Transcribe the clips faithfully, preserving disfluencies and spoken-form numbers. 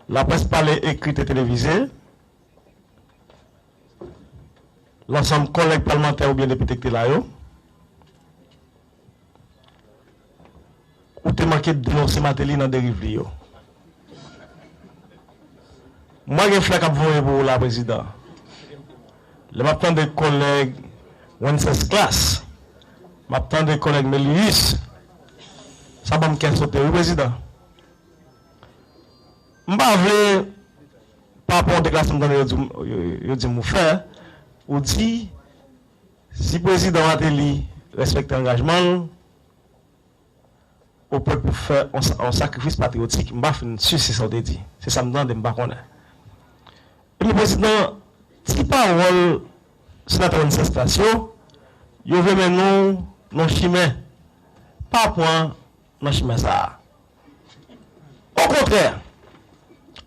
Laprès pale, ekri e televize, lansanm kòlèg palmantè oubyen depite ki te la yo, ou te manke denonse Martelly nan deriv li yo. Mwen gen flè k ap voye pou ou la, Prezidan. Lè m ap tande kòlèg Wencesclass, m ap tande kòlèg Melius, sa ban m kè sote, wi, Prezidan. M pa vle, pa rapò yon deklarasyon m tande yo di m, yo, yo di m ou fè, ou di, si Prezidan Martelly respekte angajman l, ou prè pou fè yon sa-, yon sakrifis patriyotik. M pa fin si se sa w te di. Se sa m tande, m pa konnen. Ebyen, Prezidan, ti pawòl senatè Wencesclass yo, yo vle mennen w nan chimen. Pa pran nan chimen sa a. Okontrè,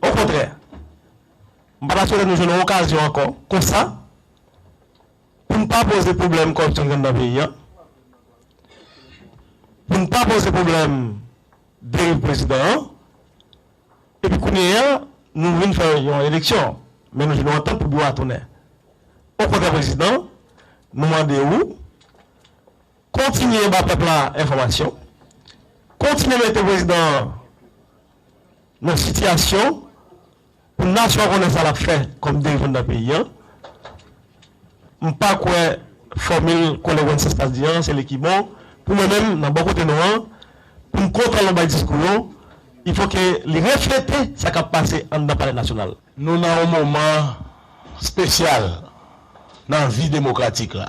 okontrè, m pa ta swete nou jwenn yon okazyon ankò konsa pou n pa poze pwoblèm kòripsyon k anndan peyi a, pou n pa poze pwoblèm deriv prezidan an, epi kounye a, nou vin fè yon eleksyon, men nou jwenn yon antant pou biwo a tounen. Okontrè, Prezidan, nou mande ou, kontinye ba pèp la enfòmasyon. Kontinye mete prezidan an nan sitiyasyon pou nasyon an konnen sa l ap fè kòm dirijan nan peyi an. M pa kwè fòmil kòlèg Wencesclass di an, se li ki bon. Pou mwen menm, nan bò kote nou an, pou m kontan lè w bay diskou yo, il faut que li reflete sa k ap pase anndan Palè Nasyonal. Nou nan yon moman espesyal nan vi demokratik la.